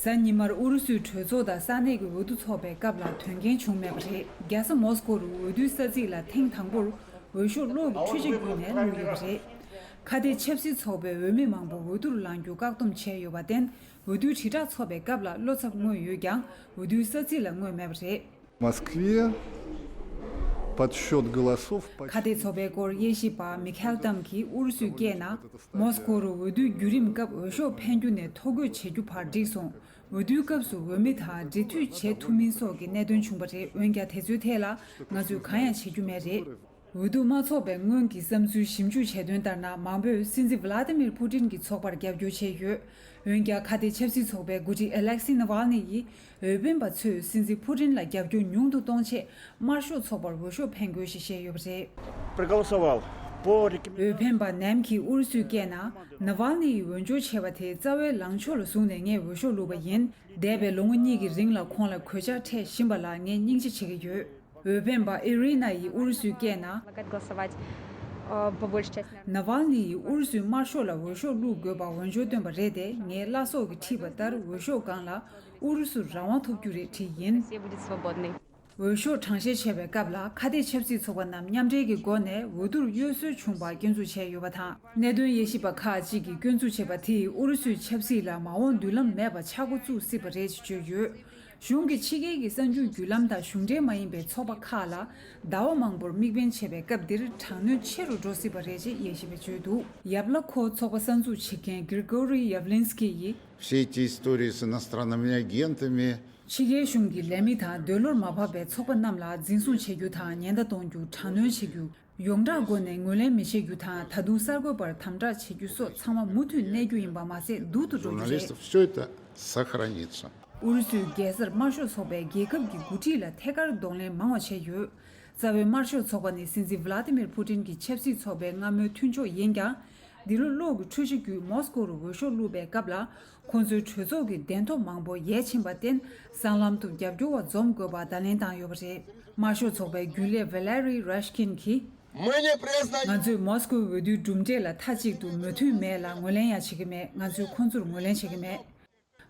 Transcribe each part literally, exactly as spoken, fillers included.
གཟའ་ཉི་མར་ཨུ་རུ་སུའི་གྲོས་ཚོགས་དང་ས་གནས་ཀྱི་འོས་བསྡུ་འཚོགས་པའི་སྐབས་ལ་དོན་རྐྱེན་བྱུང་མེད་པ་རེད། རྒྱལ་ས་མོ་སྐོ་རུ་འོས་བསྡུའི་ས་ཚིགས་ལ་ཐེངས་དང་པོར་འོས་ཤོག་གློག་གི་འཕྲུལ་ཆས་བརྒྱུད་ནས་བླུགས་ཡོད་པ་རེད། ཁ་གཏད་ཆབ་སྲིད་ཚོགས་པའི་འོས་མི་མང་པོ་འོས་བསྡུར་ལངས་རྒྱུ་བཀག་སྡོམ་བྱས་ཡོད་པར་བརྟེན། འོས་བསྡུའི་དྲིལ་བསྒྲགས་ཚོགས་པའི་སྐབས་ལ་བློ་འཚབ་མངོན་ཡོད་ཀྱང་། འོས་བསྡུའི་ས་ཚིགས་ལ་མངོན་མེད་པ་རེད། В Москве подсчёт голосов ཁ་གཏད་ཚོགས་པའི་སྐོར་དབྱེ་ཞིབ་པ་མི་ཁེལ་ཏམ་གྱིས་ཨུ་རུ་སུས་བཀོད་ན། མོ་སི་ཀོ་རུ་འོས་བསྡུའི་བརྒྱུད་རིམ་སྐབས་འོས་ཤོག་འཕེན་རྒྱུ་ནས་ཐོ་འགོད་བྱེད་རྒྱུ་བར་འགྲིག་སོང་། འོས་བསྡུའི་སྐབས་སུ་འོས་མི་དང་འབྲེལ་མཐུད་བྱེད་ཐུབ་མིན་སོགས་ཀྱི་གནད་དོན་བྱུང་བ་རེད། འོན་ཀྱང་དེ་ཚོའི་ཐད་ལ་ང་ཚོས་གང་ཡང་བྱེད་རྒྱུ་མེད་རེད། འོས་བསྡུ་མ་འཚོགས་པའི་སྔོན་གྱི་བསམ་ཚུལ་ཞིབ་འཇུག་བྱས་དོན་ལྟར་ན། མང་པོས་སྲིད་འཛིན་ཝ་ལ་ཏི་མིར་ཕུ་ཏིན་གྱི་ཚོགས་པར་རྒྱབ་སྐྱོར་བྱས་ཡོད། འོན་ཀྱང་། ཁ་གཏད་ཆབ་སྲིད་ཚོགས་པའི་འགོ་ཁྲིད་ཨེ་ལེག་སི་ནཱ་ཝལ་ནི་ཡིས། འོས་འཕེན་པ་ཚོས་སྲིད་འཛིན་ཕུ་ཏིན་ལ་རྒྱབ་སྐྱོར་ཉུང་དུ་གཏོང་ཆེད་དམར་ཤོག་ཚོགས་པར་འོས་ཤོག་འཕེན་དགོས་ཞེས་བཤད་ཡོད་པ་རེད། Проголосовал по рекомендации. འོས་འཕེན་པ་ནེམ་གྱིས་ཨུ་རུ་སུས་བཀོད་ན། ནཱ་ཝལ་ནི་ཡི་འོས་སྦྱོར་བྱས་པ་དེ་རྩ་བའི་ལངས་ཕྱོགས་ལ་བཟུང་ནས་ངས་འོས་ཤོག་བླུགས་པ་ཡིན། འདས་པའི་ལོ་ངོ་གཉིས་ཀྱི་རིང་ལ་ཁོང་ལ་གོད་ཆག་འཕྲད་བཞིན་པ་ལ་ངས་སྙིང་རྗེ་བྱེད་ཀྱི་ཡོད། འོས་འཕེན་པ་ཨི་རི་ན་ཡིས་ཨུ་རུ་སུས་བཀོད་ན། Предлагать голосовать э, по большей части на ནཱ་ཝལ་ནི་ཡིས་ཨུ་རུ་སུའི་དམར་ཤོག་ལ་འོས་ཤོག་བླུགས་དགོས་པར་འོས་སྦྱོར་བཏོན་པ་རེད་དེ། ངའི་བླ་སྲོག་གིས་ཁྲིད་པ་ལྟར་འོས་ཤོག་སྒང་ལ་ཨུ་རུ་སུར་རང་དབང་ཐོབ་རྒྱུ་རེད་བྲིས་ཡིན། Россия будет свободной. འོས་ཤོག་གྲངས་བཤེར་བྱས་པའི་སྐབས་ལ་ཁ་གཏད་ཆབ་སྲིད་ཚོགས་པ་རྣམས་མཉམ་འབྲེལ་གྱི་སྒོ་ནས་འོས་བསྡུར་གཡོ་ཟོལ་བྱུང་བར་སྐྱོན་འཛུགས་བྱས་ཡོད་པ་དང་། གནད་དོན་དབྱེ་ཞིབ་པ་ཁག་ཅིག་གིས་སྐྱོན་འཛུགས་བྱས་པ་དེས་ཨུ་རུ་སུའི་ཆབ་སྲིད་ལ་མ་འོངས་མདུན་ལམ་མེད་པ་ཆགས་འགོ་བཙུགས་སྲིད་པ་རེད་ཅེས་བརྗོད་ཡོད། གཞུང་གིས་ཕྱི་རྒྱལ་གྱི་གསར་འགྱུར་བརྒྱུད་ལམ་དང་གཞུང་འབྲེལ་མ་ཡིན་པའི་ཚོགས་པ་ཁག་ལ་ཟླ་བ་མང་པོར་དམིགས་འབེན་བྱས་པའི་སྐབས་འདིར་དྲག་གནོན་ཆེ་རུ་འགྲོ་སྲིད་པ་རེད་ཅེས་དབྱེ་ཞིབ་པས་བརྗོད་འདུག་ཡབ་ལ་ཁོ་ཚོགས་པ་གསར་འཛུགས་བྱེད་མཁན་གིར་གོ་རི་ཡབ་ལིན་སྐི་ཡིས། Все эти истории с иностранными агентами ཕྱི་རྒྱལ་གཞུང་གི་ལས་མི་དང་འདོད་བློར་མ་བབ་པའི་ཚོགས་པ་རྣམས་ལ་འཛིན་བཟུང་བྱེད་རྒྱུ་དང་ཉེན་བརྡ་གཏོང་རྒྱུ། དྲག་གནོན་བྱེད་རྒྱུ། ཡོངས་གྲགས་སྒོ་ནས་ངོས་ལེན་མི་བྱེད་རྒྱུ་དང་། ད་དུང་གསར་འགོད་པར་དམ་དྲག་བྱེད་རྒྱུ་སོགས་ཚང་མ་མུ་མཐུད་གནས་རྒྱུ་ཡིན་པ་མ་ཟད། སྡུག་ཏུ་འགྲོ་རྒྱུ་རེད། журналистов, все это сохранится. ཨུ་རུ་སུའི་རྒྱལ་སར་དམར་ཤོག་ཚོགས་པས་རྒྱལ་ཁབ་ཀྱི་འགོ་ཁྲིད་ལ་ཐད་ཀར་གདོང་ལེན་མང་བ་བྱས་ཡོད། རྩ་བའི་དམར་ཤོག་ཚོགས་པ་ནི་སྲིད་འཛིན་ཝ་ལ་ཏི་མིར་ཕུ་ཏིན་གྱི་ཆབ་སྲིད་ཚོགས་པའི་སྔ་མོའི་མཐུན་ཕྱོགས་ཡིན་ཀྱང་། འདི་ལོ་གློག་གི་འཕྲུལ་ཆས་བརྒྱུད་མོ་སི་ཀོ་རུ་འོས་ཤོག་བླུགས་པའི་སྐབས་ལ། ཁོང་ཚོའི་གྲོས་ཚོགས་ཀྱི་གདན་ཐོབ་མང་པོ་ཡལ་ཕྱིན་པར་བརྟེན། སྲང་ལམ་དུ་རྒྱབ་སྐྱོར་བ་འཛོམས་དགོས་པར་བརྡ་ལན་བཏང་ཡོད་པ་རེད། དམར་ཤོག་ཚོགས་པའི་རྒྱུན་ལས་ཝེ་ལེ་རི་རེ་ཤ་ཁིན་གྱིས། Мы не признаем. ང་ཚོས་མོ་སི་ཀོའི་འོས་བསྡུའི་གྲུབ་འབྲས་ལ་མཐའ་གཅིག་ཏུ་མོས་མཐུན་མེད་ལ་ངོས་ལེན་ཡང་བྱེད་ཀྱི་མེད། ང་ཚོས་ཁོང་ཚོར་ངོས་ལེན་བྱེད་ཀྱི་མེད།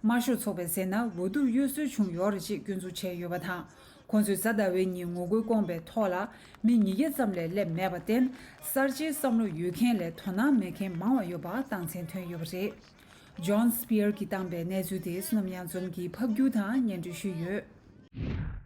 དམར་ཤོག་ཚོགས་པས་ཟེར་ན། འོས་བསྡུར་གཡོ་ཟོལ་བྱུང་ཡོད་རེད་ཅེས་སྐྱོན་འཛུགས་བྱས་ཡོད་པ་དང་། ཁོང་ཚོས་གཟའ་ཟླ་བའི་ཉིན་ངོ་རྒོལ་བསྐོང་པའི་ཐོག་ལ་མི་ཉིས་བརྒྱ་ཙམ་ལས་སླེབས་མེད་པར་བརྟེན། གསར་བརྗེའི་བསམ་བློ་ཡོད་མཁན་ལས་དོ་སྣང་མེད་མཁན་མང་བ་ཡོད་པ་རྟགས་མཚན་ཐོན་ཡོད་པ་རེད། ཇོན་སི་པི་ཡར་གྱིས་བཏང་པའི་གནས་ཚུལ་དེ་བསོད་ནམས་དབྱངས་འཛོམས་ཀྱིས་ཕབ་སྒྱུར་དང་སྙན་སྒྲོན་ཞུས་ཡོད།